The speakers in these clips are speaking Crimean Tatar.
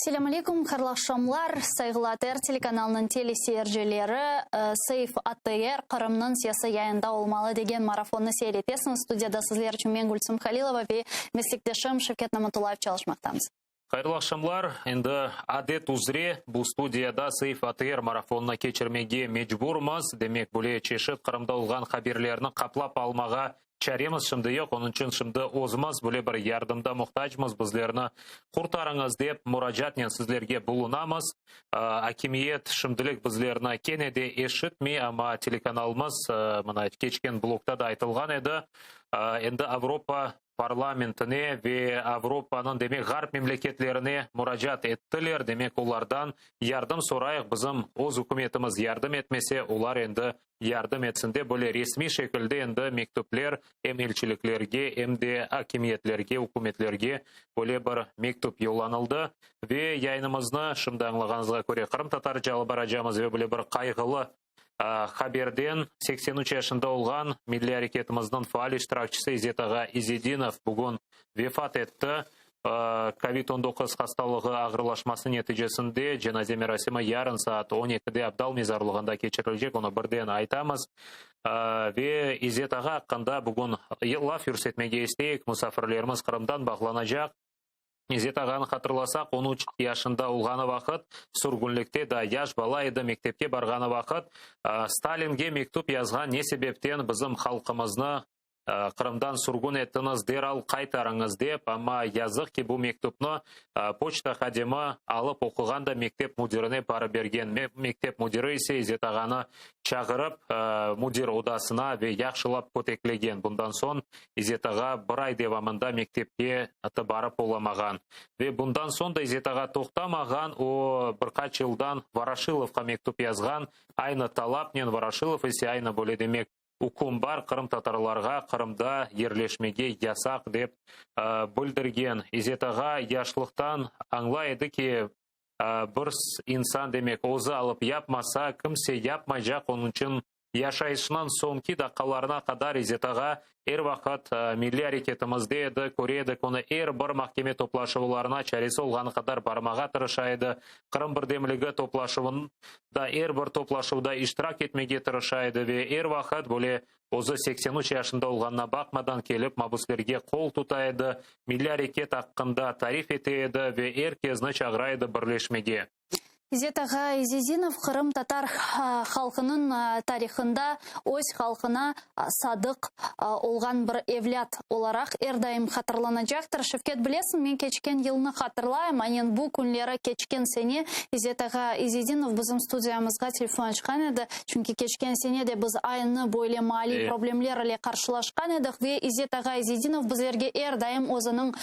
Selâm aleyküm, hayırlı aqşamlar, sayğılı ATR telekanalınıñ teleseyircileri, Seyf ATR, Qırımnıñ sesi yayında olmalı degen marafonnı seyir etesiñiz. Studiyada sizler içün men Gülsüm Halilova ve meslekdeşim Şevket Namatullayev çalışmaqtamız. Hayırlı aqşamlar. Endi adet üzre bu studiyada Seyf ATR marafonını keçirmege mecburmız. Demek, böyle çeşit Qırımda olğan haberlerni qaplap almağa Çaremiz şimdi yoq, onıñ içün şimdi özümiz böyle bir yardımda muhtacmız, bizlerni qurtarıñız dep muracaatnen sizlerge bulunamız. Akimiyet şimdilik bizlerni kene de eşitmey, amma telekanalımız, mına keçken blokta da aytılğan edi, endi Avropa parlamentine ve Avropanıñ, demek, ğarp memleketlerine muracaat ettiler, demek, olardan yardım sorayıq, bizim öz ükümetimiz yardım etmese, olar endi yardım etsin dep, böyle resmiy şekilde endi mektüpler em elçiliklerge, em de akimiyetlerge, ükümetlerge böyle bir mektüp yollanıldı. Ve yayınımıznı, şimdi añlağanıñızğa köre, qırımtatarca alıp baracamız ve böyle bir qayğılı haberden, 83 yaşında olğan milliy areketimizniñ faal iştirakçisi İzzet ağa İzedinov bugün vefat etti. Kovid 19 hastalığı ağırlaşması neticesinde cenaze merasimi yarın saat on ekide Abdal mezarlığında keçirilecek, onı birden aytamız. Ve İzzet ağa aqqında bugün laf yürsetmege isteyik, musafirlerimiz Qırımdan bağlanacaq. İzzet ağanı hatırlasaq, on üç yaşında olğanı vaqıt, sürgünlikte daa yaş bala edi, mektepke barğanı vaqıt, Stalinge mektüp yazğan, ne sebepten bizim halqımıznı Qırımdan sürgün ettiñiz, deral qaytarıñız dep, amma yazıq ki, bu mektüpni poçta hadimi alıp oquğan da mektep müdirine barıp bergen. Mektep müdiri ise İzzet ağanı çağırıp müdir odasına ve yahşılap köteklegen. Bundan soñ İzzet ağa bir ay devamında mektepke barıp olamağan. Ve bundan soñ da İzzet ağa toqtamağan, o, bir qaç yıldan Voroşilovqa mektüp yazğan, aynı talapnen, Voroşilov ise aynı böyle demek, Üküm bar, qırımtatarlarğa Qırımda yerleşmege yasaq, dep bildirgen. İzzet ağa yaşlıqtan añlay edi ki, bir insan, demek, özü alıp yapmasa, kimse yapmaycaq, onıñ içün yaşayışınıñ soñki daqqalarına qadar İzzet ağa er vaqıt milliy areketimizde edi, köre edik onı er bir mahkeme toplaşuvlarına çaresi olğanı qadar barmağa tırışa edi, Qırım birdemligi toplaşuvında er bir toplaşuvda iştirak etmege tırışa edi ve er vaqıt böyle özü 83 yaşında olğanına baqmadan kelip mabüslerge qol tuta edi, milliy areket aqqında tarif ete edi ve er kezni çağıra edi birleşmege. İzzet ağa İzezinov qırımtatar halqınıñ tarihında öz halqına sadıq olğan bir evlât olaraq er daim hatırlanacaqtır. Şevket, bilesiñ, men keçken yılnı hatırlayım, aynen bu künleri keçken sene İzzet ağa İzedinov bizim studiyamızğa telefon açqan edi, çünki keçken sene de biz aynı böyle maaliy problemler ile qarşılaşqan edik ve İzzet ağa İzedinov bizlerge er daim özüniñ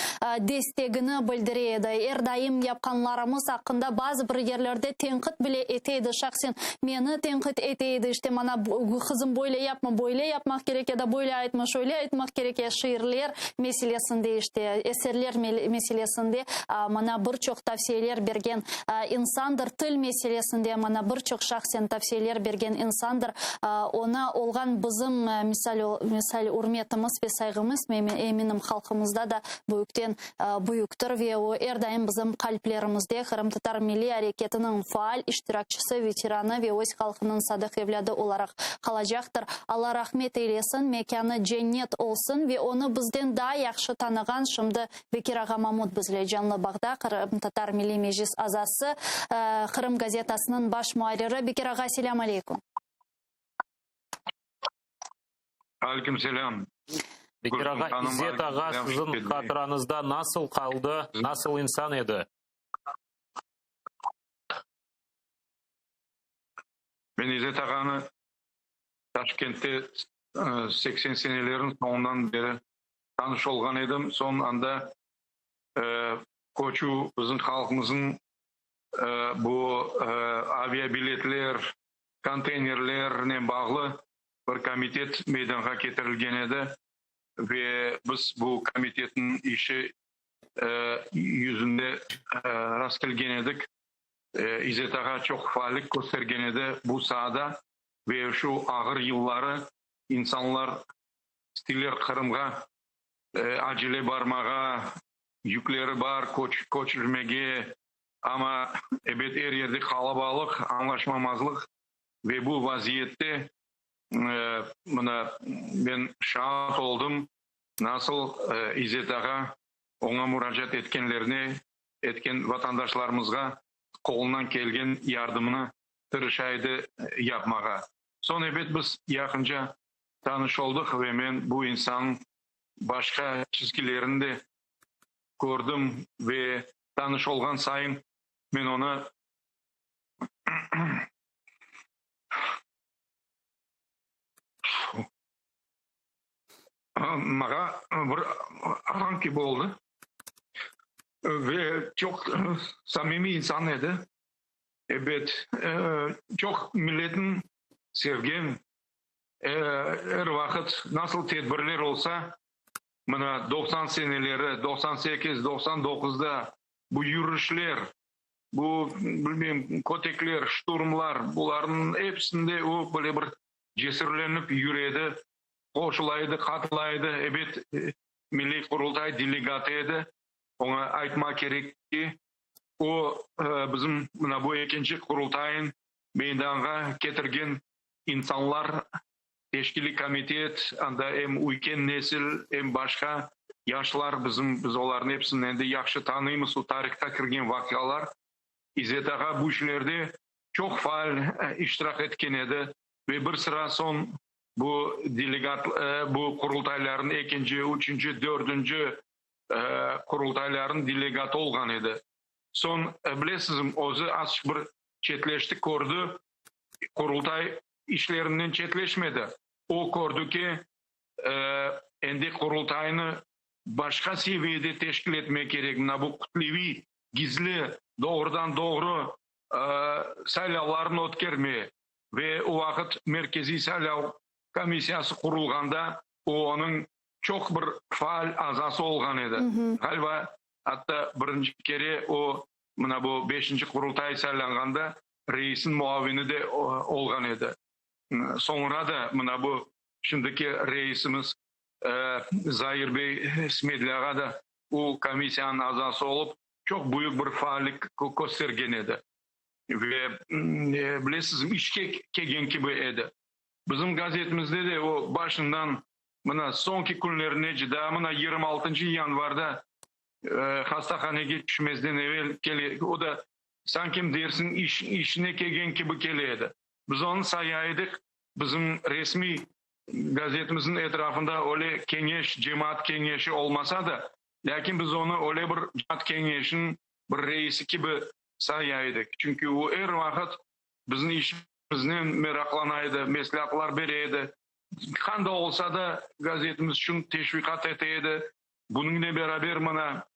destegini bildire edi, er daim yapqanlarımız aqqında bazı bir yerlerde tenqit bile ete edi, şahsen Meni tenqit ete edi, işte, mana, qızım, böyle yapma, böyle yapmaq kerek, ya da böyle aytma, şöyle aytmaq kerek, ya şiirler meselesinde, işte, eserler meselesinde mana bir çoq tavsiyeler bergen insandır, til meselesinde mana bir çoq şahsen tavsiyeler bergen insandır. Oña olğan bizim, misal, misal, ürmetimiz ve sayğımız, men eminim, halqımızda da büyükten büyüktir ve o er daim bizim qalplerimizde qırımtatar milliy areketiniñ faal iştirakçisi, veteranı ve öz halqınıñ sadıq evlâdı olaraq qalacaqtır. Alla rahmet eylesin, mekânı cennet olsun ve onı bizden daa yahşı tanığan şimdi Bekir ağa Mamut bizle canlı bağda, Qırımtatar Milliy Meclis azası, Qırım gazetasınıñ baş muarriri. Bekir ağa, selâm aleyküm. Aleyküm selâm. Bekir ağa, İzzet ağa siziñ hatırañızda nasıl qaldı, nasıl insan edi? Men İzzet ağanı Taşkentte 80 seneleriñ soñundan beri tanış olğan edim. Soñ anda köçüv, bizim halqımıznıñ bu aviabiletler, konteynerlernen bağlı bir komitet meydanğa ketirilgen edi ve biz bu komitetniñ işi yüzünde rastkelgen edik. İzzet ağa çoq faallik köstergen edi bu saada ve şu ağır yılları insanlar isteyler Qırımğa acele barmağa, yükleri bar, köçürmege. Amma, ebet, er yerde qalabalıq, añlaşmamazlıq ve bu vaziyette, mına, men şaat oldım, nasıl İzzet ağa oña muracaat etkenlerine, etken vatandaşlarımızğa qolundan kelgen yardımını tırışa edi yapmağa. Soñ, ebet, biz yaqınca tanış oldıq ve men bu insannıñ başqa çizgilerini de kördim ve tanış olğan sayın men onı maña bir ağam kibi oldı ve çoq samimiy insan edi. Ebet, çoq milletni sevgen, er vaqıt nasıl tedbirler olsa, Mına 90 seneleri, 98, 99da bu yürüşler, bu, bilmeyim, kötekler, şturmlar, bularnıñ episinde o böyle bir cesürlenip yüre edi, qoşula edi, qatıla edi. Ebet, Milliy Qurultay delegatı edi. Oña aytmaq kerek ki, o, bizim mına bu ekinci Qurultayın meydanğa ketirgen insanlar Teşkiliy komitet, anda em üyken nesil, em başqa yaşlar, bizim, biz olarnıñ episini endi yahşı tanıymız, o tarihqa kirgen vaqialar. İzzet ağa bu işlerde çoq faal iştirak etken edi ve bir sıra soñ bu delegat, bu qurultaylarnıñ ekinci, üçünci, dördünci qurultaylarnıñ delegatı olğan edi. Soñ, bilesizmi, özü azçıq bir çetleşti, kördi, Qurultay işlerinden çetleşmedi. O kördi ki, endi Qurultaynı başqa seviyede teşkil etmek kerek, mına bu kütleviy, gizli, doğrudan-doğru saylavlarnı ötkerme ve o vaqıt Merkeziy saylav komissiyası qurulğanda o onıñ çoq bir faal azası olğan edi. Ğaliba, atta birinci kere o mına bu beşinci Qurultay saylanğanda reisniñ muavini de olğan edi. Soñra da mına bu şimdiki reisimiz Zair bey Smedlâ ağa da o komissiyanıñ azası olıp, çoq büyük bir faallik köstergen edi. Ve bilesiz, işke kelgen kibi edi. Bizim gazetimizde de o başından mına soñki künlerinece, daa mına 26 yanvarda hastahanege tüşmezden evel kele, o da Sanki dersiñ iş, işine kelgen kibi kele edi. Biz onı saya edik, bizim resmiy gazetimizniñ etrafında öyle keñeş, cemaat keñeşi olmasa da, lâkin biz onı öyle bir cemaat keñeşiniñ bir reisi kibi saya edik. Çünki o er vaqıt bizim işimiznen meraqlana edi, mesleatlar bere edi. Qanda olsa da gazetimiz içün teşviqat ete edi. Bunıñnen beraber mına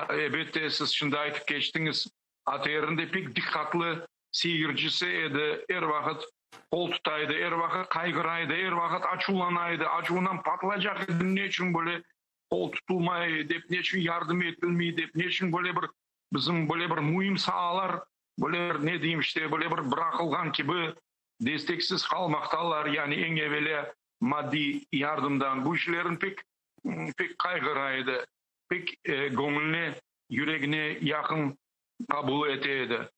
Elbette, siz şimdi aytıp keçtiñiz, ATRniñ de pek diqqatlı seyircisi edi, er vaqıt qol tuta edi, er vaqıt qayğıra edi, er vaqıt açuvlana edi, açuvından patlaycaq edi, ne içün böyle qol tutulmay dep, ne içün yardım etilmey dep, ne içün böyle bir bizim böyle bir müim saalar böyle bir, ne deyim işte, böyle bir bıraqılğan kibi desteksiz qalmaqtalar, yani eñ evelâ maddiy yardımdan. Bu işlerin pek, pek qayğıra edi. Pek göñüline, yüregine yaqın qabul ete edi.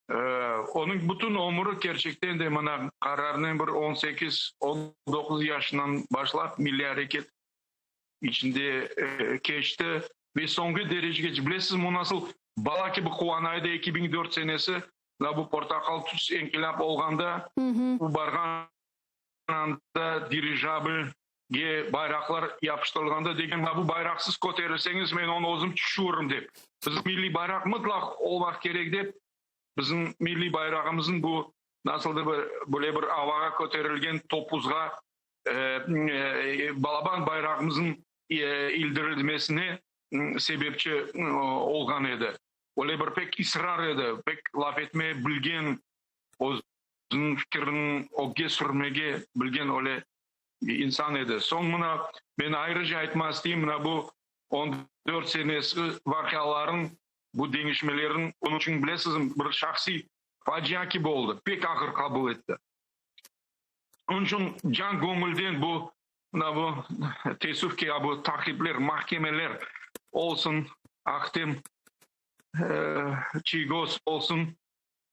Onıñ bütün ömüri kerçekten de mına qararnen bir on sekiz, on doquz yaşından başlap milliy areket içinde keçti ve soñki derecege, bilesizmi, o nasıl bala kibi quvana edi 2004 senesi, mına bu portaqal tüs inqilâp olğanda, o barğan anda dirijabl ge bayraqlar yapıştırılğanda degen, bu bayraqsız köterilseñiz, men onı özüm tüşüririm dep. Bizim milliy bayraq mıtlaq olmaq kerek dep, bizim milliy bayrağımıznıñ bu nasıldır bir böyle bir avağa köterilgen topuzğa balaban bayrağımıznıñ ildirilmesine sebepçi olğan edi. Öyle bir pek israr edi, pek laf etmeye bilgen, özüniñ fikirini ögge sürmege bilgen öyle insan edi. Soñ mına men ayrıca aytmaq isteyim, mına bu 14 senesi vaqialarıñ, bu deñişmeleriñ onıñ içün, bilesizmi, bir şahsiy facia kibi oldı. Pek ağır qabul etti. Onıñ içün can göñülden bu, mına bu teessüf ki, bu taqipler, mahkemeler olsun, Ahtem. Çiygoz olsun,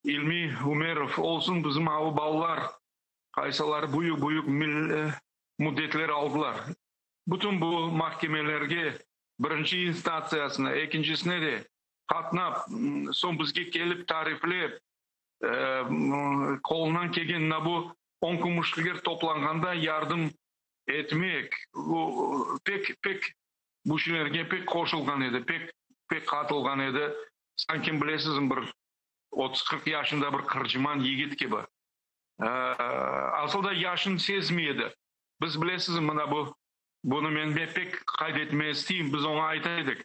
İlmi Ümerov olsun, bizim avu balalar, qaysıları büyük-büyük müddetler aldılar. Bütün bu mahkemelerge, birinci instantsiyasına, ekincisine de qatnap, soñ bizge kelip tariflep, qolundan kelgen mına bu on kümüşlikler toplanğanda yardım etmek, bu pek, pek bu şeylerge pek qoşulğan edi, pek, pek qatılğan edi. Sanki bilesizmi, bir 30-40 yaşında bir qırcıman yigit kibi. Asıl da yaşını sezmey edi. Biz bilesizmi, mına bu, bunı men pek qayd etmege isteyim, biz oña ayta edik,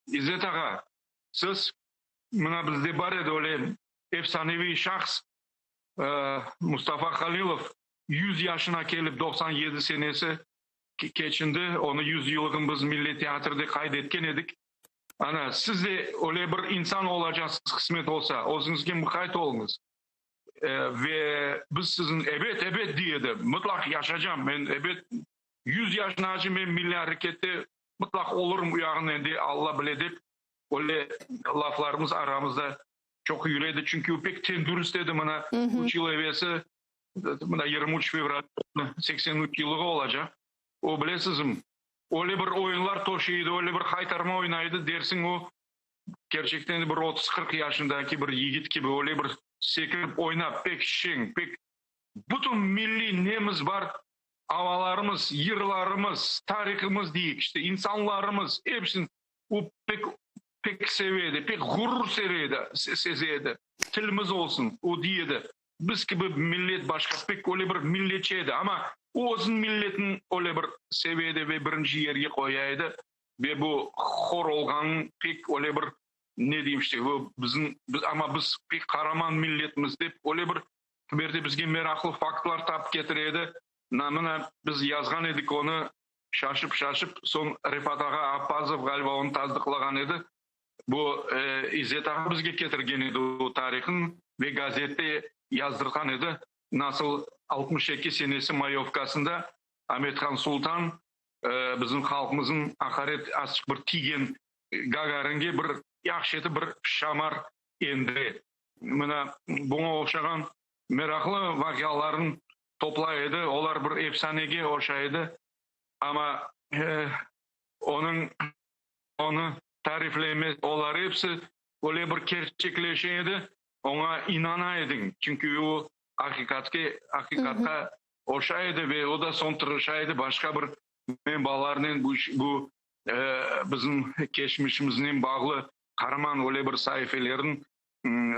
İzzet ağa, siz, mına bizde bar edi öyle efsaneviy şahs, Mustafa Halilov, 100 yaşına kelip 97 senesi keçindi, onı 100 yıllığın biz Milliy teatrde qayd etken edik. Ana, siz de öyle bir insan olacaqsız, qısmet olsa, özüñizge muqayt oluñız. Ve biz siziñ, ebet, ebet, dey edi, mıtlaq yaşacam, men ebet, 100 yaşınace men milliy arekette mıtlaq olurım, uyağın endi Alla bile dep, öyle laflarımız aramızda çoq yüre edi. Çünki o pek tendürist edi, mına, üç yıl evesi, mına 23 fevral 83 yıllığı olacaq. O, bilesizmi, öyle bir oyunlar toşuy edi, öyle bir haytarma oynay edi, dersiñ o, kerçekten de bir 30-40 yaşındaki bir yigit kibi, öyle bir sekirip oynap, pek şeñ, pek bütün milliy nemiz bar, avalarımız, yırlarımız, tarihımız deyik, işte, insanlarımız, episini o pek, pek seve edi, pek ğurur seve edi, seze edi. Tilimiz olsun, o dey edi, biz kibi millet başqa, pek öyle bir milletçi edi, amma o özüniñ milletini öyle bir seve edi ve birinci yerge qoya edi ve bu hor olğanın pek öyle bir, ne deyim işte, bu bizim, biz, amma biz pek qaraman milletmiz dep, öyle bir kimerde bizge meraqlı faktlar tapıp ketire edi. Mına, biz yazğan edik onı, şaşıp-şaşıp, soñ Refat ağa Appazov ğaliba onı tasdıqlağan edi. Bu İzzet ağa bizge ketirgen edi o tarihni ve gazette yazdırğan edi, nasıl 62 senesi mayovkasında Amethan Sultan bizim halqımıznıñ aqaret azçıq bir tiygen Gagaringe bir yahşı etip bir şamar endire. Mına buña oşağan meraqlı vaqialarnı toplay edi, olar bir efsanege oşay edi, amma onıñ onı tarifleme, olar episi öyle bir kerçekleşe edi, oña inana ediñ, çünki o aqiqatke, aqiqatqa oşay edi ve o da soñ tırışa edi başqa bir menbalarnen bu bu bizim keçmişimiznen bağlı qaraman öyle bir saifelerin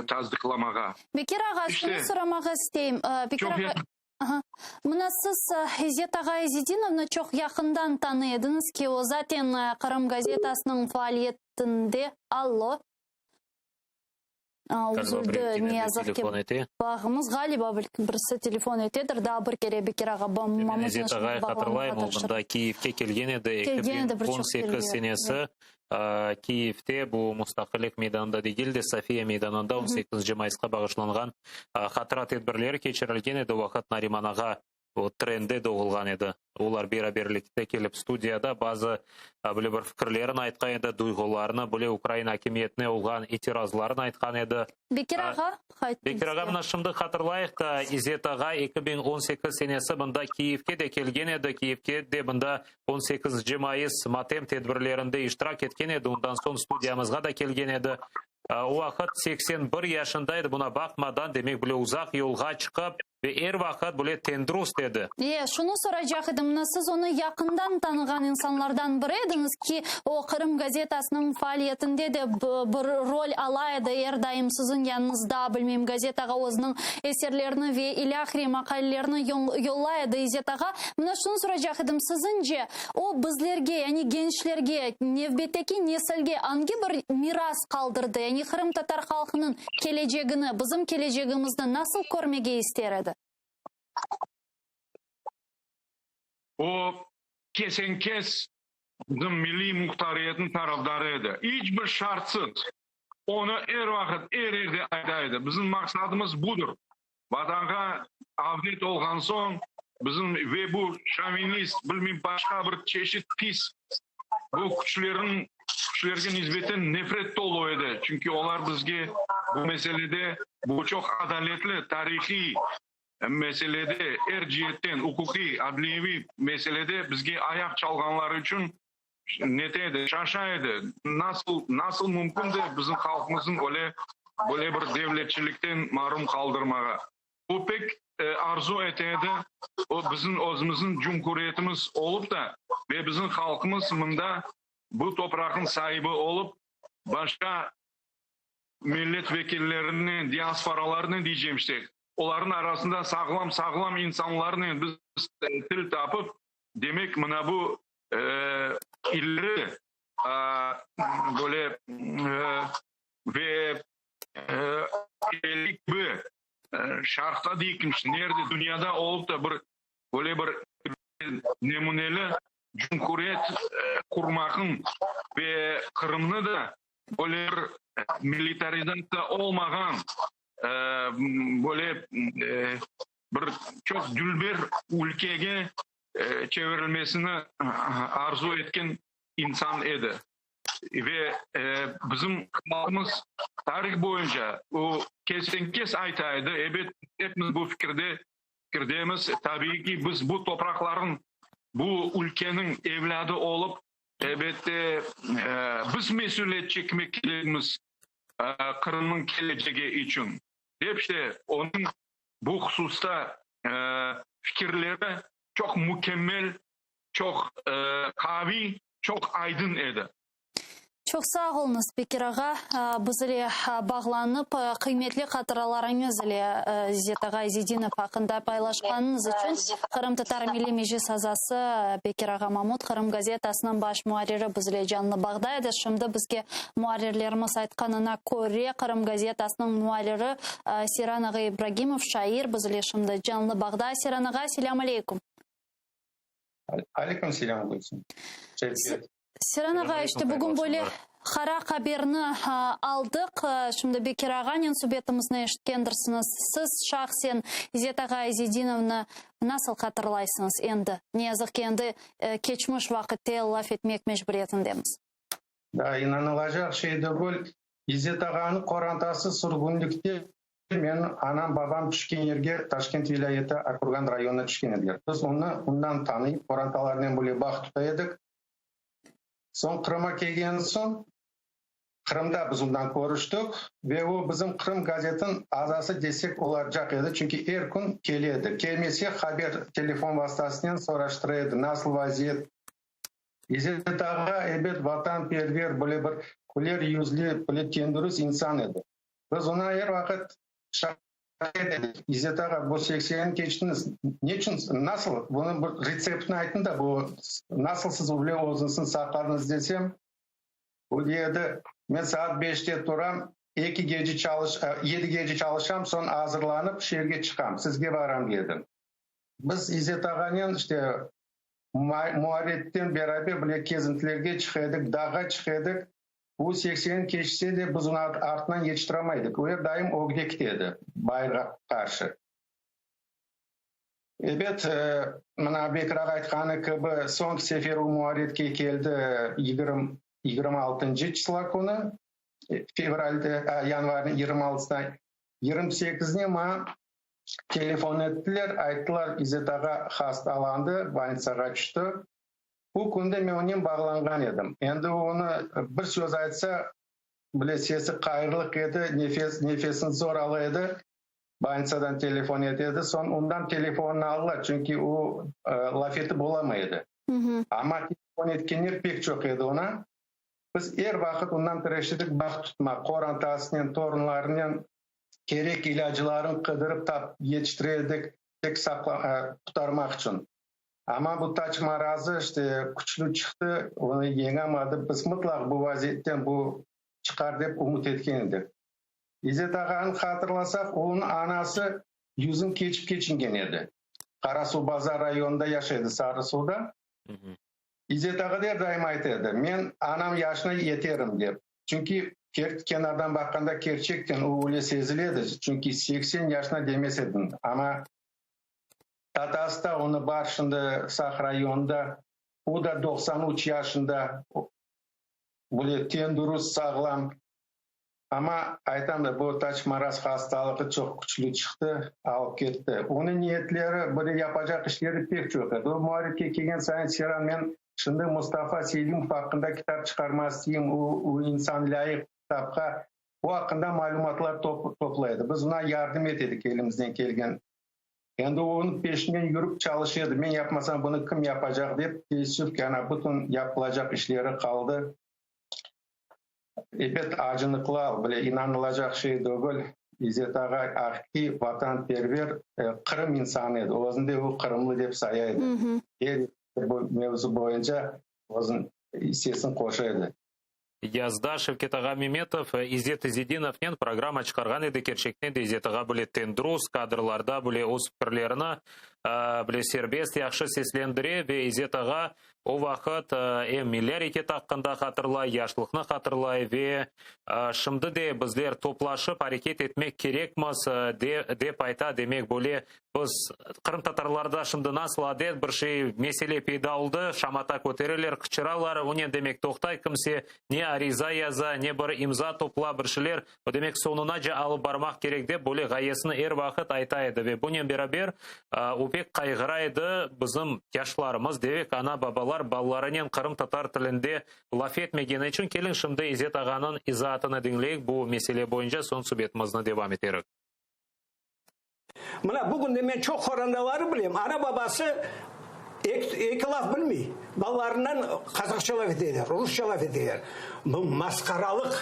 tasdıqlamağa. Bekir ağa, şunı soramağa isteyim. Bekir ağa, mına siz İzzet ağa İzedinovnı çoq yaqından tanıy ediñiz ki, o zaten Qırım gazetasınıñ faaliyetinde. Allo. Üzüldi, ne yazıq ki, bağımız, ğaliba, birisi telefon etedir. Daa bir kere Bekir ağa Men İzzet ağay hatırlayım, o mında Kiyevke kelgen edi, 2018 senesi Kiyevde, bu Mustaqillik meydanında degil de, Sofiya meydanında 18 mayısqa bağışlanğan hatıra tedbirleri keçirilgen edi. O vaqıt Nariman ağa o trende doğulğan edi. Olar beraberlikte kelip studiyada bazı böyle bir fikirlerini aytqan edi, duyğularını, böyle Ukraina akimiyetine olğan itirazlarını aytqan edi. Bekir ağa, Bekir ağa, mına şimdi hatırlayıq da, İzzet ağa 2018 senesi mında Kiyevke de kelgen edi, Kiyevke de mında 18 mayıs matem tedbirlerinde iştirak etken edi, ondan soñ studiyamızğa da kelgen edi. O vaqıt 81 yaşında edi, buna baqmadan, demek, böyle uzaq yolğa çıqıp, Ve er vaqıt böyle tendürist edi. E, şunı soracaq edim, mına siz onı yaqından tanığan insanlardan biri ediñiz ki, o Qırım gazetasınıñ faaliyetinde de bir rol ala edi, er daim siziñ yanıñızda, bilmeyim, gazetağa özüniñ eserlerini ve ilâhre maqalelerini yollay edi İzzet ağa. Mına şunı soracaq edim, siziñce, o bizlerge, yani gençlerge, nevbetteki nesilge angi bir miras qaldırdı, yani qırımtatar halqınıñ Kelecegini, bizim kelecegimizni nasıl körmege ister edi? O, kesen-kes bizim milliy muhtariyetniñ tarafdarı edi. İç bir şartsız. Onı er vaqıt, er yerde ayta edi. Bizim maqsadımız budır. Vatanğa avdet olğan soñ, bizim ve bu şovinist, bilmeyim, başqa bir çeşit pis bu küçlerniñ. Küçlerge nisbeten nefret tolu edi, çünki olar bizge bu meselede, bu çoq adaletli, tarihiy meselede, er ciyetten, uquqiy, adliyeviy meselede bizge ayaq çalğanları içün nete edi, şaşa edi, nasıl, nasıl mümkün de bizim halqımıznıñ öyle, böyle bir devletçilikten marum qaldırmağa. O pek arzu ete edi, o bizim özümizniñ cumhuriyetimiz olıp da ve bizim halqımız mında bu topraqnıñ saibi olıp, başqa millet vekillerinen, diasporalarnen diycem işte, olarnıñ arasında sağlam, sağlam insanlarnen biz til tapıp, demek, mına bu ileri böyle ve kibi Şarqta deyik, nerde dünyada olıp da bir böyle bir nümüneli cumhuriyet qurmaqnıñ ve Qırımnı da böyle bir militarizatsiya olmağan böyle bir çoq dülber ülkege çevirilmesini arzu etken insan edi. Ve bizim halqımız tarih boyunca o kesen-kes ayta edi, ebet, epimiz bu fikirde fikirdemiz, tabiiy ki, biz bu topraqlarnıñ, bu ülkeniñ evlâdı olıp, elbette, biz mesüliyet çekmek kerekmiz Qırımnıñ kelecegi içün, dep işte onıñ bu hususta fikirleri çoq mükemmel çoq qaviy, çoq aydın edi. Çoq sağ oluñız, Bekir ağa, biz ile bağlanıp, qıymetli hatıralarıñız ile İzzet ağa İzedinov aqqında paylaşqanıñız içün. Qırımtatar Milliy Meclis azası Bekir ağa Mamut, Qırım gazetasınıñ baş muarriri biz ile canlı bağda edi. Şimdi bizge muarrirlerimiz aytqanına köre, Qırım gazetasınıñ muarriri Seyran ağa İbragimov, şair, biz ile şimdi canlı bağda. Seyran ağa, selâm aleyküm. Aleyküm selâm, Gülsüm. Seyran ağa, işte bugün böyle qara haberni aldıq. Şimdi Bekir ağanen subetimizni eşitkendirsiñiz. Siz şahsen İzzet ağa İzedinovnı nasıl hatırlaysıñız endi? Ne yazıq ki, endi keçmiş vaqitte laf etmek mecburiyetindemiz. Da, inanılacaq şey degil. İzzet ağanıñ qorantası sürgünlikte Menim anam, babam tüşken yerge, Taşkent vilâyeti, Akurgan rayonına tüşken ediler. Biz onı ondan tanıyıp, qorantalarnen böyle bağ tuta edik. Soñ Qırıma kelgen soñ, Qırımda biz ondan körüştik ve o bizim Qırım gazetiniñ azası desek olacaq edi, çünki er kün kele edi. Kelmese, haber telefon vastasınen soraştıra edi, nasıl vaziyet. İzzet ağa, ebet, vatanperver, böyle bir küler yüzlü, böyle tendürist insan edi. Biz oña er vaqıt şaqa edik, İzzet ağa, bu seksenni keçtiñiz, neçün, nasıl, bunıñ bir retseptini aytıñ da, bu nasıl siz öyle özüñizni saqladıñız desem, o dey edi, men saat beşte turam, ekigece çalış, yedigece çalışam, soñ azırlanıp şeerge çıqam, sizge baram, dey edi. Biz İzzet ağanen işte muarretten beraber bile kezintilerge çıqa edik, dağğa çıqa edik. Bu 80 keçse de, biz onı artınan yetiştiramaydık. O er daim ögde kite edi, bayırğa qarşı. Ebet, mına Bekir ağa aytqanı kibi, soñki sefer o muarretke keldi 26 çısla künü, fevralde, yanvarnıñ 26-sına. 28-ne maña telefon ettiler, ayttılar, İzzet ağa hastalandı, bolnitsağa tüşti. Bu künde men onen bağlanğan edim. Endi onı bir söz aytsa bile sesi qayırlıq edi, nefes, nefesini zor ala edi. Bolnitsadan telefon ete edi. Soñ ondan telefonını aldılar, çünki o laf etip olamay edi. Amma telefon etkenler pek çoq edi oña. Biz er vaqıt ondan tırıştıq bağ tutmaq, qorantasınen, torunlarınen kerek ilâclarını qıdırıp tap yetiştire edik, tek saqla, qurtarmaq içün. Amma bu taç marazı işte küçlü çıqtı, onı yeñamadı. Biz mıtlaq bu vaziyetten bu çıqar dep ümüt etken edik. İzzet ağanı hatırlasaq, onıñ anası yüzün keçip keçingen edi. Qarasuvbazar rayonında yaşay edi, Sarısuvda. İzzet ağa da er daim ayta edi, men anam yaşına yeterim dep. Çünki kenardan baqqanda kerçekten o öyle sezile edi, çünki 80 yaşına demez ediñ. Amma Tatası da onı bar şimdi Saq rayonında, o da 93 yaşında. Böyle tendurust, sağlam. Amma, aytam da, bu taç maraz hastalığı çoq küçlü çıqtı, alıp ketti. Onıñ niyetleri, böyle yapacaq işleri pek çoq edi. O muarririyetke kelgen sayın, Seyran, men şimdi Mustafa Selimov aqqında kitap çıqarmaq isteyim, o, o insan lâyıq kitapqa. O aqqında malümatlar toplay edi. Biz oña yardım ete edik elimizden kelgen. Endi onıñ peşinden yürip çalışa edi, men yapmasam, bunı kim yapacaq dep, teessüf ki, ana, bütün yapılacaq işleri qaldı. Ebet, acınıqlı al, bile inanılacaq şey degil. İzzet ağa aqiqiy vatanperver, Qırım insanı edi. Özüni de o qırımlı dep saya edi. Er bu mevzu boyunca özüniñ issesini qoşa edi. Yazda Şevket ağa Memetov İzzet İzedinovnen programma çıqarğan edi. Kerçekten de İzzet ağa bile tendrus, kadrlarda bile öz fikirlerini bile serbest yahşı seslendire ve İzzet ağa o vaqıt em milliy areket aqqında hatırlay, yaşlıqnı hatırlay ve şimdi de bizler toplaşıp areket etmek kerekmiz, dep ayta. Demek, böyle Biz, qırımtatarlarda şimdi nasıl adet, bir şey, mesele peyda oldı, şamata kötereler, qıçıralar, onen demek toqtay, kimse ne ariza yaza, ne bir imza topla, bir şeyler, o demek soñunace alıp barmaq kerek dep böyle ğayesini er vaqıt ayta edi ve bunen beraber o pek qayğıra edi, bizim yaşlarımız, devek ana-babalar balalarınen qırımtatar tilinde laf etmegeni içün. Keliñ şimdi İzzet ağanıñ izaatını diñleyik bu mesele boyunca, soñ subetimizni devam eterik. Mına bugün de men çoq qorantaları bilem, ana-babası eki laf bilmey, balalarından qazaqça laf eteler, rusça laf eteler. Bu masqaralıq,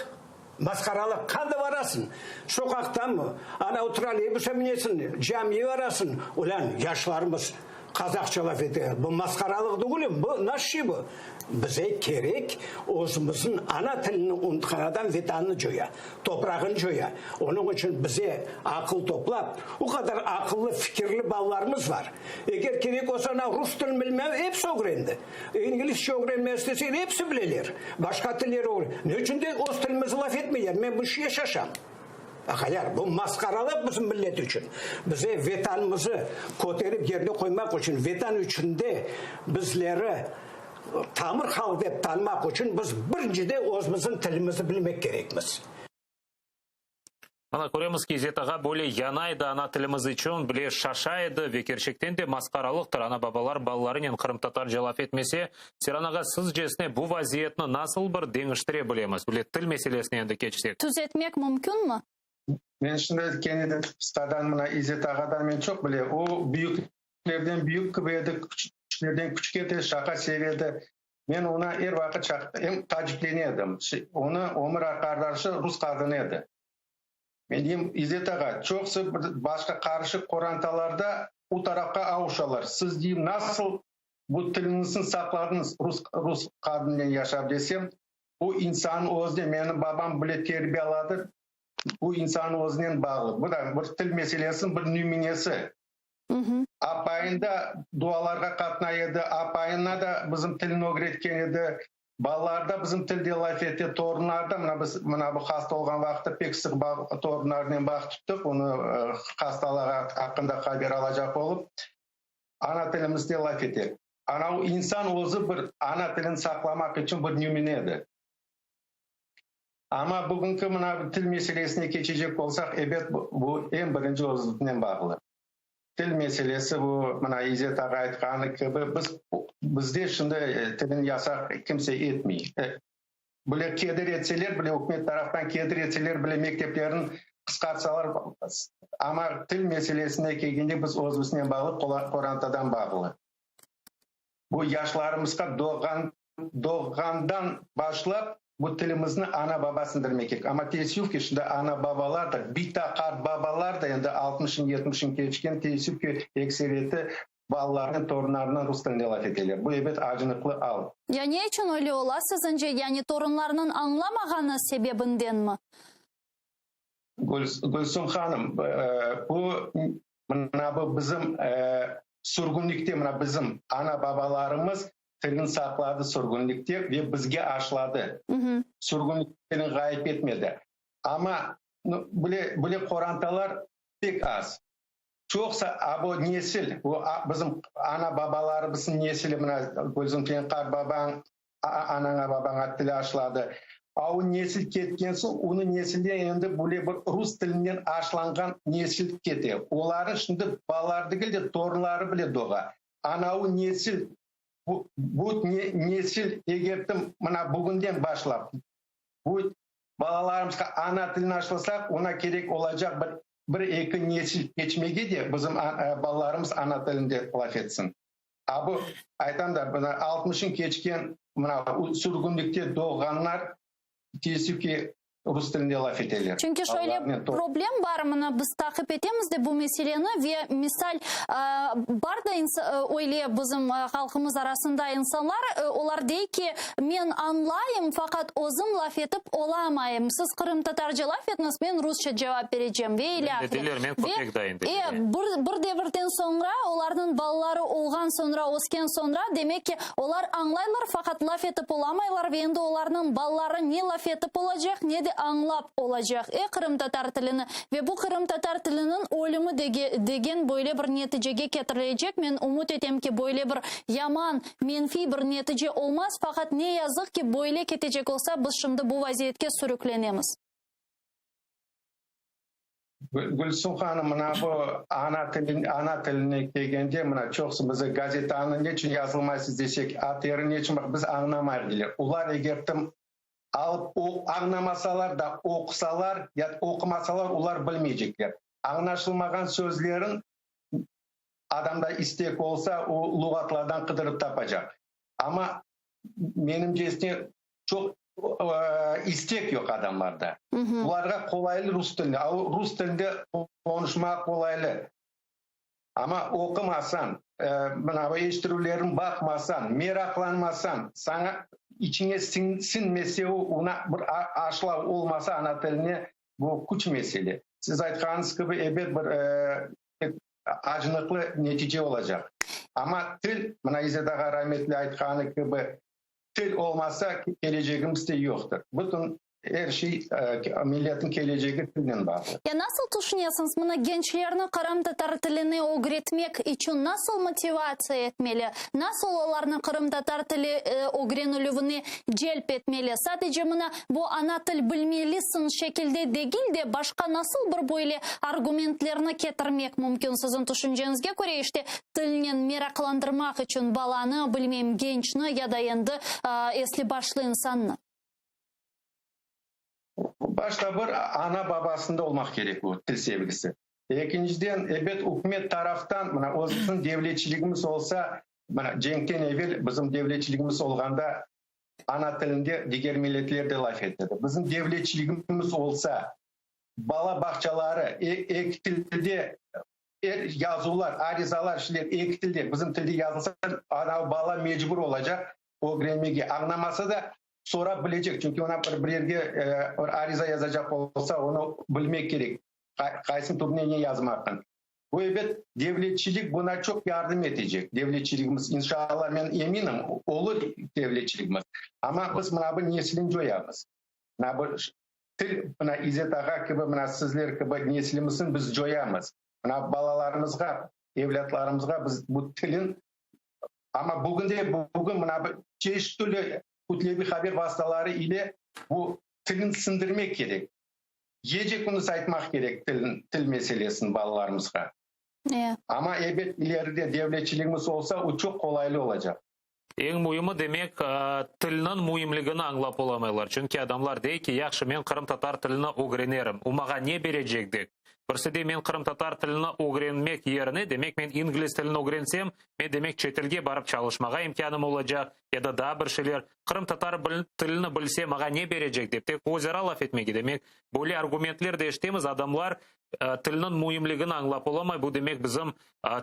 masqaralıq. Qanda barasıñ, soqaqtamı, ana trolleybusqa minesiñ, camiye barasıñ, ulân yaşlarımız qazaqça laf eteler. Bu masqaralıq degil, bu nasıl şey bu? Bize kerek, özümizniñ ana tilini unutqan adam Vetanını coya, toprağını coya. Onıñ içün bize aqıl toplap, o qadar aqıllı, fikirli balalarımız bar. Eger kerek olsa, ana rus tilini bilmey, episi ögrendi. İnglizce ögrenmege isteseñ, episi bileler. Başqa tilleri ögren. Ne içün de öz tilimizni laf etmeyler? Men bu işke şaşam. Aqaylar, bu masqaralıq bizim millet içün. Bize Vetanımızı köterip yerine qoymaq içün, Vetan içinde bizleri tamır halq dep tanımaq içün biz birincide özümizniñ tilimizni bilmek kerekmiz. Mana köremiz ki, İzzet ağa böyle yana edi ana tilimiz içün, bile şaşa edi ve kerçekten de masqaralıqtır, ana-babalar balalarınen qırımtatarca laf etmese. Seyran ağa, sizcesine bu vaziyetni nasıl bir deñiştire bilemiz, bile til meselesine endi keçsek? Tüzetmek mümkünmi? Men şimdi kene de qısqadan mına İzzet ağadan men çoq bilem. O büyüklerden büyük kibi edi, küçüklerden küçük edi, şaqa seve edi. Men oña er vaqıt em taciplene edim. Onı ömür arqadaşı rus qadını edi. Men deyim, İzzet ağa, çoqusı bir başqa qarışıq qorantalarda o tarafqa avuşalar. Siz, deyim, nasıl bu tiliñizni saqladıñız rus, rus qadınınen yaşap desem, bu insannıñ özüne, meni babam bile terbiyaladı, bu insannıñ özünen bağlı. Bu da bir til meselesiniñ bir nümünesi. Apayın da dualarğa qatnay edi, apayına da bizim tilni ögretken edi. Balalar da bizim tilde laf ete, torunlar da, mına biz mına bu hasta olğan vaqıtta pek sıq bağ, torunlarnen bağ tuttıq, onı hastalığı aqqında haber alacaq olıp, ana tilimizde laf ete. Ana o insan özü bir ana tilini saqlamaq içün bir nümünedir. Amma bugünki mına til meselesine keçecek olsaq, ebet, bu, bu eñ birinci özlüknen bağlı. Til meselesi bu, mına İzzet ağa aytqanı kibi, biz, bizde şimdi tilni yasaq kimse etmey. Bile keder etseler bile, ükümet taraftan keder etseler bile, mekteplerni qısqartsalar, amma til meselesine kelgende biz özümiznen bağlı, qorantadan bağlı. Bu yaşlarımızğa doğğan, doğğandan başlap bu tilimizni ana-baba sindirmek kerek. Amma teessüf ki, şimdi ana-babalar da, bita qartbabalar da endi altmışın, yetmişin keçken, teessüf ki, ekseriyeti balalarınen, torunlarınen rus tilinde laf eteler. Bu, ebet, acınıqlı al. Ya ne içün öyle ola, sizince? Yani torunlarnıñ añlamağanı sebebindenmi? Gülsüm hanım, bu, mına bu bizim sürgünlikte, mına bizim ana-babalarımız tilini saqladı sürgünlikte ve bizge aşladı. Sürgünlik tilini ğayıp etmedi. Amma bile, bile qorantalar pek az. Çoqsa a bu nesil, bu bizim ana-babalarımıznıñ nesili, mına Gülsüm senin qartbabañ. Anaña babaña til aşladı. A o nesil ketken soñ, onıñ nesilden endi böyle bir rus tilinden aşlanğan nesil kete. Olarnıñ şimdi balaları degil de, torunları bile doğa. Anavı nesil, bu, bu nesil eger tim mına bugünden başlap bu balalarımızğa ana tilini aşlasaq, oña kerek olacaq bir, bir-eki nesil keçmege de bizim balalarımız ana tilinde laf etsin. A bu, aytam da, mına altmışın keçken, mına sürgünlikte doğğanlar, teessüf ki, rus tilinde laf eteler. Çünki şöyle problem bar, mına biz taqip etemiz de bu meseleni ve misal, bar da öyle bizim halqımız arasında insanlar, olar dey ki, men añlayım, faqat özüm laf etip olamayım, siz qırımtatarca laf etiñiz, men rusça cevap berecem ve ilâhre. Dediler, men köpek dayım dediler. E, bir, bir devirden soñra, olarnıñ balaları olğan soñra, ösken soñra, demek ki, olar añlaylar, faqat laf etip olamaylar ve endi olarnıñ balaları ne laf etip olacaq, ne de añlap olacaq, e, qırımtatar tilini. Ve bu qırımtatar tiliniñ ölümi dege, degen böyle bir neticege ketirilecek. Men ümüt etem ki, böyle bir yaman, menfiy bir netice olmaz, faqat ne yazıq ki, böyle ketecek olsa, biz şimdi bu vaziyetke sürüklenemiz. Gülsüm hanım, mına bu ana tilin, ana tiline kelgende, mına çoqusı bize gazetanı neçün yazılmaysız desek, ATR neçün, baq, biz añlamayıq deyler. Olar eger tım alıp o añlamasalar da oqusalar, ya oqumasalar, olar bilmeycekler. Añlaşılmağan sözlerin adamda istek olsa, o luğatlardan qıdırıp tapacaq. Amma menimcesine çoq istek yoq adamlarda. Bularğa qolaylı rus tilinde. A o rus tilinde qonuşmaq qolaylı. Amma oqumasañ, mına bu eşittirüvlerin baqmasañ, meraqlanmasañ, saña içiñe siñmese o, ona bir aşlav olmasa ana tiline, bu küç mesele. Siz aytqanıñız kibi, ebet, bir acınıqlı netice olacaq. Amma til, mına İzzet ağa rametli aytqanı kibi, Til olmasa, kelecegimiz de yoqtır. Bütün er şey, milletniñ kelecegi tilnen bağlı. Ya nasıl tüşünesiñiz, mına gençlerni qırımtatar tilini ögretmek içün nasıl motivatsiya etmeli? Nasıl olarnı qırımtatar tili ögrenilüvine celp etmeli? Sadece mına bu ana til bilmelisiñ şekilde degil de, başqa nasıl bir böyle argumentlerni ketirmek mümkün siziñ tüşünceñizge köre, işte Tilnen meraqlandırmaq içün balanı, bilmeyim, gençni ya da endi esli-başlı insannı. Başta bir ana-babasında olmaq kerek bu til sevgisi. Ekinciden, ebet, ükümet taraftan, mına, özümüzniñ devletçiligimiz olsa, mına, cenkten evel bizim devletçiligimiz olğanda ana tilinde diger milletler de laf etedi. Bizim devletçiligimiz olsa, bala bağçaları eki tilde Er yazuvlar, arizalar, şeyler eki tilde, bizim tilde yazılsa, ana bala mecbur olacaq ögrenmege. Añlamasa da, sorap bilecek, çünki ona bir bir yerge bir ariza yazacaq olsa, onı bilmek kerek, qaysı tübüne ne yazmaqnı. Bu, ebet, devletçilik buna çoq yardım etecek, devletçiligimiz, inşallah, men eminim, olur devletçiligimiz. Amma biz mına bu neslini coyamız. Mına bu Til, mına İzzet ağa kibi, mına sizler kibi neslimizin biz coyamız. Mına balalarımızğa, evlâtlarımızğa biz bu tilin, amma bugünde bugün mına bu çeşit türlü kütleviy haber vastaları ile bu tilin siñdirmek kerek. Gece-kündüz aytmaq kerek tilin, til meselesini balalarımızğa. Amma ebet ileride devletçiligimiz olsa, o çoq qolaylı olacaq. Eñ müimi, demek, tilniñ müimligini añlap olamaylar. Çünki adamlar dey ki, yahşı, men qırımtatar tilini ögrenerim, o maña ne berecek dep. Birisi dey, men qırımtatar tilini ögrenmek yerine, demek, men ingliz tilini ögrensem, men, demek, çetelge barıp çalışmağa imkânım olacaq ya da daa bir şeyler. Qırımtatar tilini bilse, maña ne berecek dep, tek özara laf etmege. Demek, böyle argumentler de eşitemiz, adamlar tilniñ müimligini añlap olamay, bu demek bizim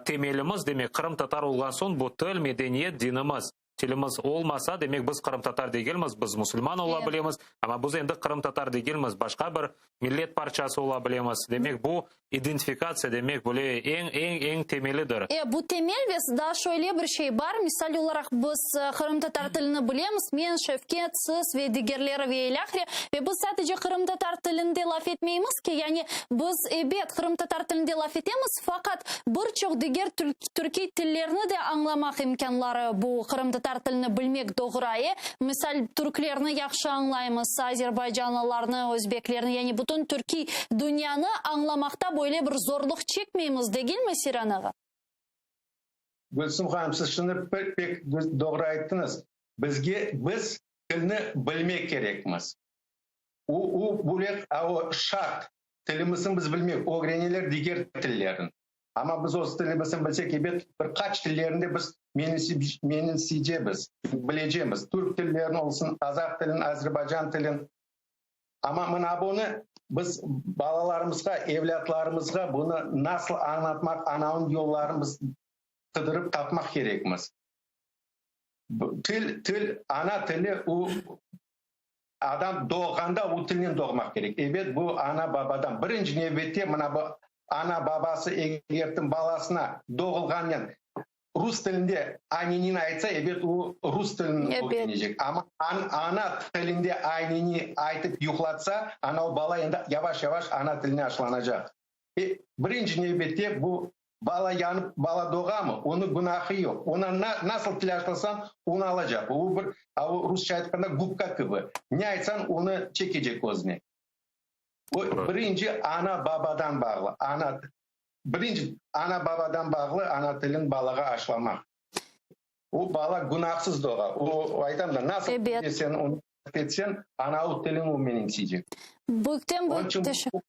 temelimiz, demek qırımtatar olğan soñ bu til, medeniyet, dinimiz. Tilimiz olmasa, demek biz qırımtatar degilmiz, biz musulman ola bilemiz, amma biz endi qırımtatar degilmiz, başqa bir millet parçası ola bilemiz. Demek bu identifikatsiya, demek böyle eñ, eñ, eñ temelidir. E, bu temel ve daa şöyle bir şey bar, misal olaraq biz qırımtatar tilini bilemiz, men, Şevket, siz ve digerleri ve ilâhre, ve biz sadece qırımtatar tilinde laf etmeymiz ki, yani biz, ebet, qırımtatar tilinde laf etemiz, faqat bir çoq diger türkiy tillerni de añlamaq imkânları bu qırımtatar. qırımtatar tilini bilmek doğru, e? Misal, türklerni yahşı añlaymız, azerbaycanlılarnı, özbeklerni, yani bütün türkiy dünyanı añlamaqta böyle bir zorluq çekmeymiz, degilmi, Seyran ağa? Gülsüm hanım, siz şunı pek pek doğru ayttıñız. Bizge, biz tilni bilmek kerekmiz. O, o bölek, a o şart. Tilimizni biz bilmek, ögreneler diger tillerin. Amma biz öz tilimizni bilsek, ebet, bir qaç tillerini de biz menimseycemiz, bilecemiz. Türk tillerini olsun, qazaq tilin, azerbaycan tilin. Amma mına bunı biz balalarımızğa, evlâtlarımızğa bunı nasıl añlatmaq, anavın yollarını biz qıdırıp tapmaq kerekmiz. Til, til, ana tili o Adam doğğanda o tilnen doğmaq kerek. Ebet, bu ana-babadan. Birinci nevbette mına bu ana-babası egertim balasına doğulğannen rus tilinde aynenini aytsa, ebet, o rus tilini ögrenecek. Amma ana tilinde ayneni aytıp yuqlatsa, ana o bala endi yavaş-yavaş ana tiline aşılanacaq. E, birinci nevbette bu Bala yanıp bala doğamı, onıñ günahı yoq. Ona nasıl til aşlasañ, onı alacaq. O bir, a o rusça aytqanda, gubka kibi. Ne aytsañ, onı çekecek özüne. O birinci ana-babadan bağlı. Ana, birinci ana-babadan bağlı ana tilin balağa aşlamaq. O bala günahsız doğa. O, aytam da, nasıl sen onı etseñ, ana o tilin o menimseycek. Büyükten büyük teşekkür.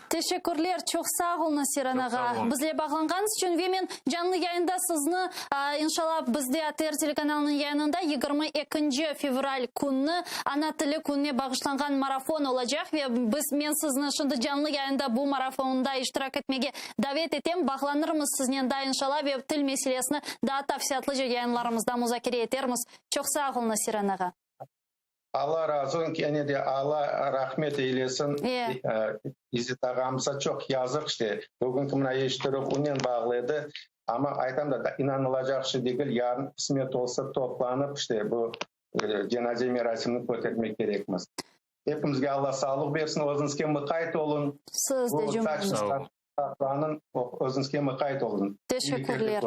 Teşekkürler, çoq sağ oluñız, Seyran ağa, bizle bağlanğanıñız içün ve men canlı yayında sizni, inşallah, bizde ATR telekanalınıñ yayınında 22 fevral künni Ana tili kününe bağışlanğan marafon olacaq ve biz, men sizni şimdi canlı yayında bu marafonda iştirak etmege davet etem, bağlanırmız siznen daa, inşallah, ve til meselesini daa tafsilâtlıca yayınlarımızda muzakere etermiz. Çoq sağ oluñız, Seyran ağa. Alla razı olsun, kene de Alla rahmet eylesin İzzet ağamıza, çoq yazıq işte, bugünki mına eşittirüv onen bağlı edi, amma aytam da, inanılacaq şey degil, yarın qısmet olsa toplanıp işte bu cenaze merasimini kötermek kerekmiz. Epimizge Alla sağlıq bersin, özüñizge mıqayt olun. Siz de cümlemiz. Saqlanın, özüñizge mıqayt olun. Teşekkürler.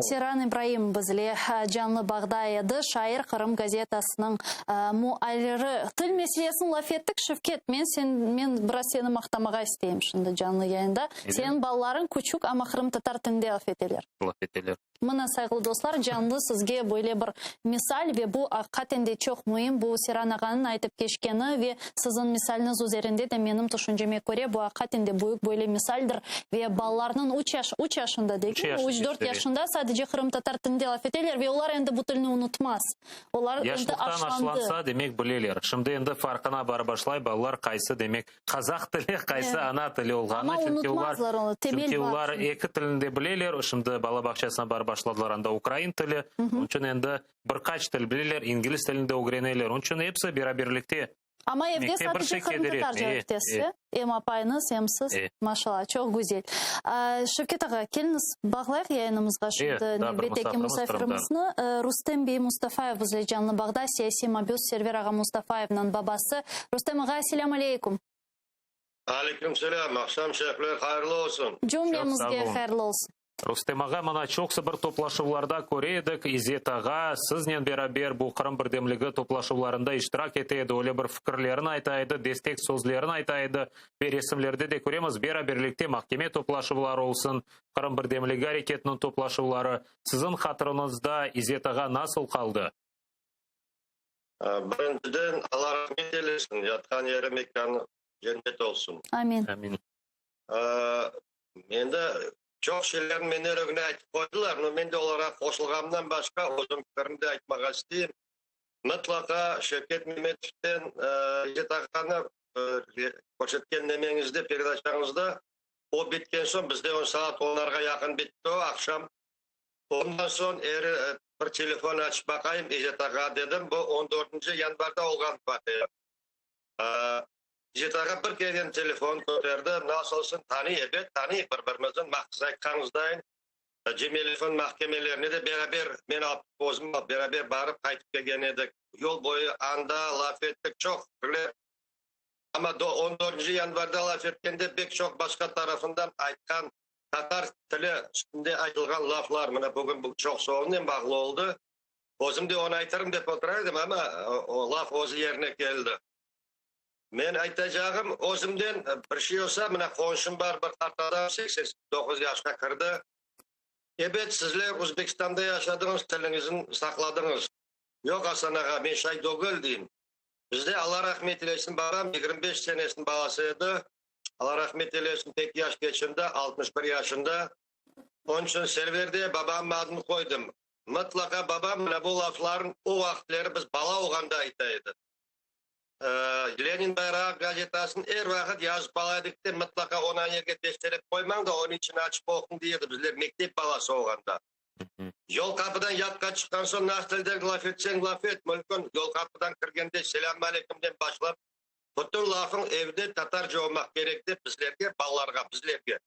Seyran İbraim bizle canlı bağda edi, şair, Qırım gazetasınıñ muarriri. Til meselesini laf ettik, Şevket, men sen, men biraz seni maqtamağa isteyim şimdi canlı yayında. Seniñ balalarıñ küçük, amma qırımtatar tilinde laf eteler. Laf eteler. Mına, sayğılı dostlar, canlı sizge böyle bir misal ve bu aqiqaten de çoq müim, bu Seyran ağanıñ aytıp keçkeni ve siziñ misaliniz üzerinde de menim tüşünceme köre, bu aqiqaten de büyük böyle misaldir. Ve balalarnıñ üç yaş, üç yaşında degilmi, üç, dört yaşında sadece qırımtatar tilinde laf eteler ve olar endi bu tilni unutmaz. Olar endi Yaşlıqtan aşlandı. aşlansa, demek, bileler. Şimdi endi farqına barıp başlay balalar, qaysı, demek, qazaq tili, qaysı ana tili olğanını. Amma Çünki olar, unutmazlar onı, temel çünki bar olar çünki. eki tilini de bileler. Şimdi bala bağçasına barıp başladılar, anda ukrain tili. Onıñ içün endi bir qaç til bileler, ingliz tilini de ögreneler. Onıñ içün episi beraberlikte. Amma evde Mektep bir sadece şey keder qırımtatarca etmey. ögretesiz, e? Em apayıñız, em siz. Maşallah, çoq güzel. Şevket ağa, keliñiz, bağlayıq yayınımızğa şimdi daa bir nevbetteki musafirimiz Qırımdan. musafirimizni. Rustem bey Mustafayev bizle canlı bağda, siyasiy mabüs Server ağa Mustafayevniñ babası. Rustem ağa, selâm aleykum. Aleyküm selâm, aqşam şerifler hayırlı olsun. Cümlemizge hayırlı olsun. Rustem ağa, mına çoqsı bir toplaşuvlarda köre edik, İzzet ağa siznen beraber bu Qırım birdemligi toplaşuvlarında iştirak ete edi, öyle bir fikirlerini ayta edi, destek sözlerini ayta edi ve resimlerde de köremiz, beraberlikte mahkeme toplaşuvları olsun, Qırım birdemligi areketiniñ toplaşuvları. Siziñ hatırıñızda İzzet ağa nasıl qaldı? Birinciden, Alla rahmet eylesin, yatqan yeri mekânı cennet olsun. Amin. Amin. Endi çoq şeylerni menden ögüne aytıp qoydılar, no men de olarğa qoşulğanımdan başqa özüm fikirimni de aytmağa isteyim. Mıtlaqa Şevket Memetovten İzzet ağanı körsetken nemeñizde, peredaçañızda, o bitken soñ, bizde o saat onlarğa yaqın bitti o aqşam. Ondan soñ eri bir telefon açıp baqayım İzzet ağa dedim, bu on dörtünci yanvarda olğan vaqia. İzzet ağa bir kereden telefon köterdi, Nasılsıñ, tanıy, ebet, tanıy bir-birimizni, siz aytqanıñızdayın, Cemilevniñ mahkemelerine de beraber, men alıp, özüm alıp, beraber barıp qaytıp kelgen edik. Yol boyu anda laf ettik, çoq fikirler. Amma on dörtünci yanvarda laf etkende pek çoq başqa tarafından aytqan. Tatar tili üstünde aytılğan laflar, mına bugün bu çoqsu onen bağlı oldı. Özüm de onı aytırım dep otura edim, amma o laf özü yerine keldi. Men aytacağım, özümden bir şey olsa, mına qonşum bar, bir qart adam, 89 yaşqa kirdi. Ebet, sizler Özbekistanda yaşadıñız, tiliñizni saqladıñız. Yoq, Asan ağa, men şay degil, deyim. Bizde, Alla rahmet eylesin, babam 25 senesiniñ balası edi. Alla rahmet eylesin, pek yaş keçindi, 61 yaşında. Onıñ içün Server de babamnıñ adını qoydım. Mıtlaqa babam mına bu laflarnı o vaqıtları biz bala olğanda ayta edi. Lenin bayrağı gazetasını er vaqıt yazıp ala edik de, mıtlaqa onı yerge teşterep qoymañ da, onıñ içini açıp oquñ dey edi bizler mektep balası olğanda. Yol qapıdan yatqa çıqqan soñ nasıl tilde laf etseñ laf et, mümkün yol qapıdan kirgende selâm aleykümden başlap, bütün lafıñ evde tatarca olmaq kerek dep bizlerge, balalarğa, bizlerge.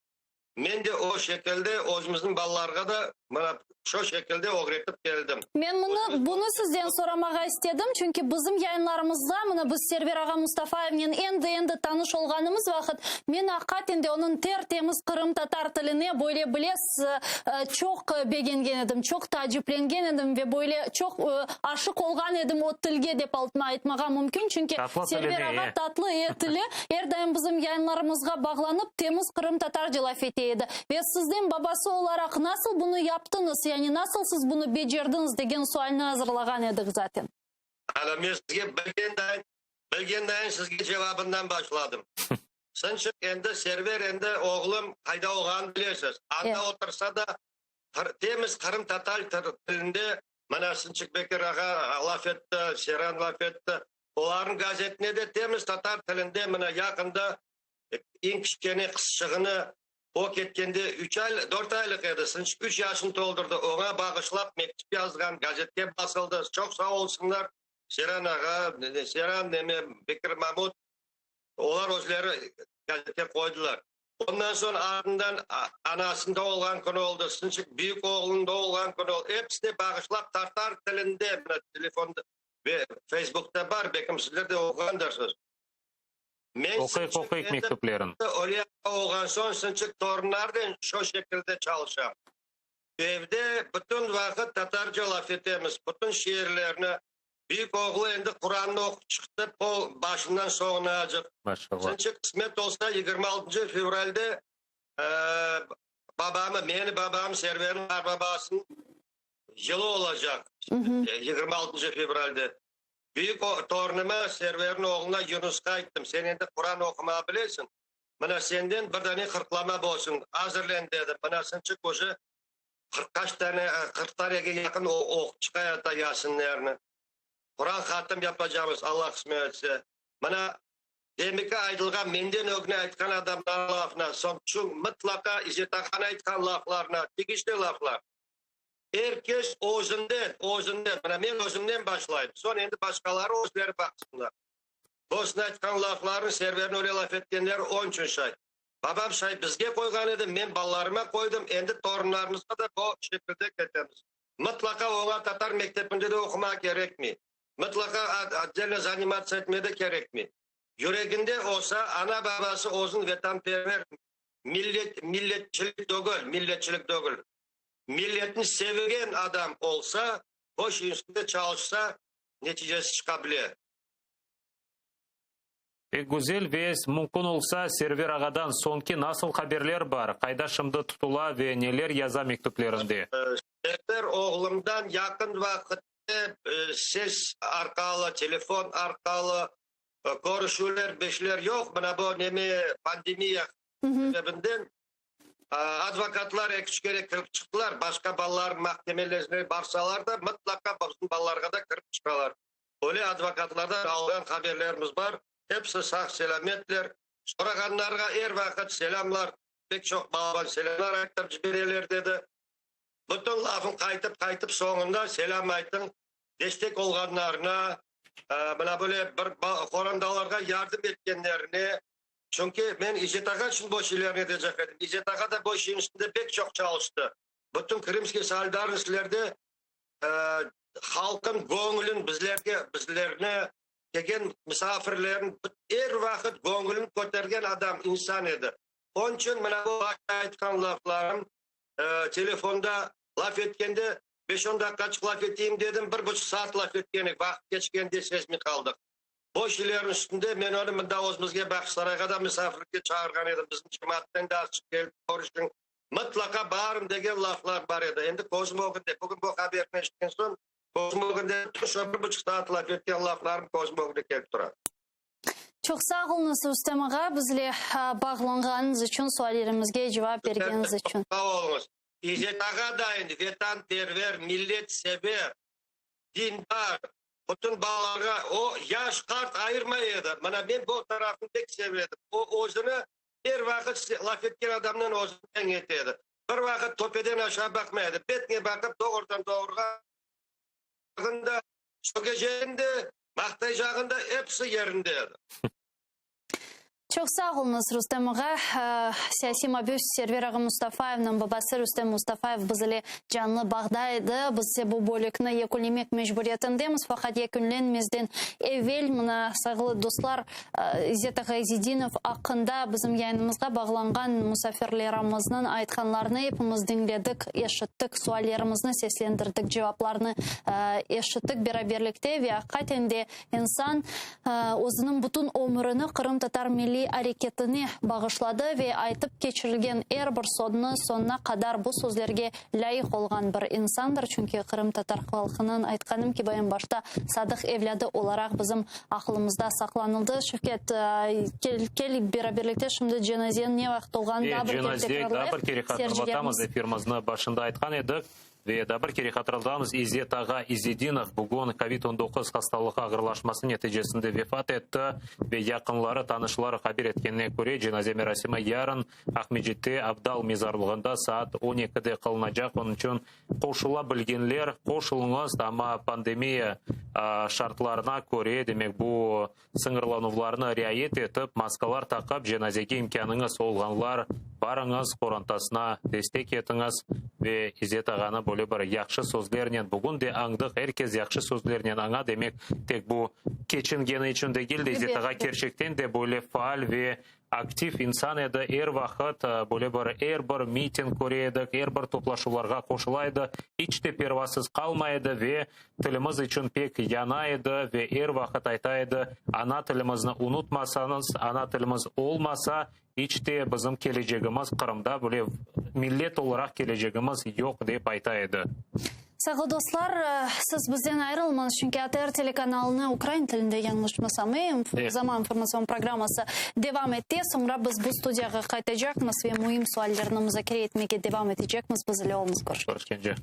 Men de o şekilde özümizniñ balalarğa da mına şu şekilde ögretip keldim. Men mını, bunı sizden soramağa istedim, çünki bizim yayınlarımızda, mına biz Server ağa Mustafayevnen endi-endi tanış olğanımız vaqıt, men aqiqaten de onıñ ter-temiz qırımtatar tiline böyle bile çoq begengen edim, çoq taaciplengen edim ve böyle çoq aşıq olğan edim o tilge dep aytmağa mümkün, çünki Server ağa tatlı tili, er daim bizim yayınlarımızğa bağlanıp, temiz qırımtatarca laf ete edi. Ve sizden babası olaraq nasıl bunı yaptıñız, yani nasıl siz bunı becerdiñiz degen sualni azırlağan edik zaten. Ana, men sizge bilgendayın, bilgendayın sizge cevabından başladım. Sınçıq endi, Server endi, oğlum, qayda olğanını bilesiz. Anda otursa da, temiz qırımtatar tilinde, mına Sınçıq Bekir ağa laf etti, Seyran laf etti. Olarnıñ gazetine de temiz tatar tilinde, mına yaqında eñ kiçkene qızçığını, o ketkende üç ay, dört aylıq edi, Sınçıq üç yaşını toldurdı, oña bağışlap mektüp yazğan, gazetke basıldı. Çoq sağ olsunlar, Seyran ağa, Seyran, neme, Bekir Mamut. Olar özleri gazetke qoydılar. Ondan soñ artından anasınıñ doğulğan künü oldı, Sınçıq büyük oğlunıñ doğulğan künü oldı. Episine bağışlap tatar tilinde, mına telefonda ve Feysbukta bar, belkim sizler de oquğandırsız. Men Oquyıq, oquyıq mektüplerin. Öyle olğan soñ Sınçıq torunlarnen şu şekilde çalışam. Evde bütün vaqıt tatarca laf etemiz, bütün şiirlerni Büyük oğlu endi Qurannı oqup çıqtı, pol başından soñunacıq. Maşallah. Sınçı qısmet olsa, 26 fevralde babamı, meni babam, Serverniñ qarbabasınıñ yılı olacaq, 26 fevralde. Büyük torunıma, Serverniñ oğluna Yunusqa ayttım, sen endi Quran oqumağa bilesiñ, mına senden bir dane qırqlama bolsun, azırlen dedim. Mına sınçı uje Qırq qaç tane, 40 tanege yaqın oqup çıqayata Yasinlerni. Quran hatım yapacamız, Alla qısmet etse. Mına, demiki aytılğan, menden ögüne aytqan adamlarnıñ lafına, soñ şu mıtlaqa İzzet ağanıñ aytqan laflarına tegişli laflar. Er kes özünden, özünden, mına men özümden başlayım, soñ endi başqaları özleri baqsınlar. Bosna aytqan laflarını, Serverniñ öyle laf etkenleri onıñ içün şay. Babam şay bizge qoyğan edi, men balalarıma qoydım, endi torunlarımızğa da bu şekilde ketemiz. Mıtlaqa oña tatar mektebinde de oqumağa kerekmey. Mıtlaqa otdelno zanimatsa etmege de kerekmey. Yüreginde olsa, ana-babası özün vetanperver, millet, milletçilik degil, milletçilik degil, milletni sevgen adam olsa, bu işin üstünde çalışsa, neticesi çıqa bile. Pek güzel ve mümkün olsa, Server ağadan soñki nasıl haberler bar, qayda şimdi tutula ve neler yaza mektüplerinde? Server oğlumdan yaqın vaqıtte ses arqalı, telefon arqalı körüşüvler, beşler yoq. Mına bu neme, pandemiya sebebinden advokatlar eki-üç kere kirip çıqtılar. Başqa balalarnıñ mahkemelerine barsalar da, mıtlaqa bizim balalarğa da kirip çıqalar. Öyle advokatlardan alğan haberlerimiz bar, hepsi sağ-selâmetler. Sorağanlarğa er vaqıt selâmlar, pek çoq balaban selâmlar ayttırıp cibereler, dedi. Bütün lafım qaytıp-qaytıp soñunda selâm aytıñ, destek olğanlarına, mına böyle bir qorantalarğa yardım etkenlerine. Çünki men İzzet ağa içün bu şeylerni etecek edim. İzzet ağa da bu işin üstünde pek çoq çalıştı. Bütün Krımskiy solidarnostlerde Halqın göñlün bizlerge, bizlerni, kelgen musafirlerni er vaqıt göñlün kötergen adam, insan edi. Onıñ içün mına bu başta aytqan laflarım, telefonda laf etkende beş-on daqqaçıq laf eteyim dedim, bir buçuq saat laf etkenik, vaqıt keçkenini de sezmey qaldıq. Bu şeylerniñ üstünde men onı mında özümizge Bağçasarayğa da misafirlikke çağırğan edim, bizim cemaatnen de azçıq kelip körüşiñ, mıtlaqa barıñ degen laflar bar edi. Endi közüm ögünde, bugün bu haberni eşitken soñ, közüm ögünde bütün şu bir buçuq saat laf etken laflarım közüm ögünde kelip tura. Çoq sağ oluñız, Rustem ağa, bizle bağlanğanıñız içün, suallerimizge cevap bergeniñiz içün. Sağ oluñız. İzzet ağa da endi vetanperver, milletsever, dindar, bütün balalarğa, o yaş, qart ayırmay edi. Mına men bu tarafını pek seve edim. O özüni er vaqıt laf etken adamnen özüni teñ ete edi. Bir vaqıt töpeden aşağı baqmay edi. Betine baqıp doğrudan doğruğa sögecegin de, maqtaycağın da episi yerinde edi. Çoq sağ oluñız, Rustem ağa. Siyasiy mabüs Server ağa Mustafayevniñ babası Rustem Mustafayev biz ile canlı bağda edi. Biz ise bu bölükni yekünlemek mecburiyetindemiz, faqat yekünlenmezden evel mına, sayğılı dostlar, İzzet ağa İzedinov aqqında bizim yayınımızğa bağlanğan musafirlerimizniñ aytqanlarını epimiz diñledik, eşittik, suallerimizni seslendirdik, cevaplarnı eşittik beraberlikte ve aqiqaten de insan özüniñ bütün ömürini qırımtatar milliy areketine bağışladı ve aytıp keçirilgen er bir sözni soñuna qadar bu sözlerge lâyıq olğan bir insandır, çünki qırımtatar halqınıñ, aytqanım kibi, eñ başta sadıq evlâdı olaraq bizim aqlımızda saqlanıldı. Şevket, kel, kel beraberlikte şimdi cenazeniñ ne vaqıt olğanını daa bir kere Cenaze daa tekrarlayıq. bir kere hatırlatamız, Seyircilerimiz. efirimizni başında aytqan edik. Ve daa bir kere hatırlatamız, İzzet ağa İzedinov bugün kovid 19 hastalığı ağırlaşması neticesinde vefat etti ve yaqınları, tanışları haber etkenine köre, cenaze merasimi yarın Aqmescitte Abdal mezarlığında saat on ekide qılınacaq. Onıñ içün qoşula bilgenler, qoşulıñız, amma pandemiya şartlarına köre, demek, bu Sıñırlanuvlarnı riayet etip, maskalar taqıp, cenazege imkânıñız olğanlar, barıñız, qorantasına destek etiñiz ve İzzet ağanı böyle bir yahşı sözlernen bugün de añdıq, er kes yahşı sözlernen aña, demek, tek bu keçingeni içün degil de, İzzet ağa kerçekten de böyle faal ve Aktiv insan edi, er vaqıt böyle bir er bir miting köre edik, er bir toplaşuvlarğa qoşula edi, iç de pervasız qalmay edi ve tilimiz içün pek yana edi ve er vaqıt ayta edi, ana tilimizni unutmasañız, ana tilimiz olmasa, iç de bizim kelecegimiz Qırımda böyle millet olaraq kelecegimiz yoq, dep ayta edi. Sağlı dostlar, siz bizden ayrılmañız, çünki ATR telekanalını ukrain tilinde yañlışmasam, e, Zaman informatsion programması devam ete. Soñra biz bu studiyağa qaytacaqmız ve müim suallerni muzakere etmege devam etecekmiz. Biz ile oluñız, körüşkence. Körüşkence.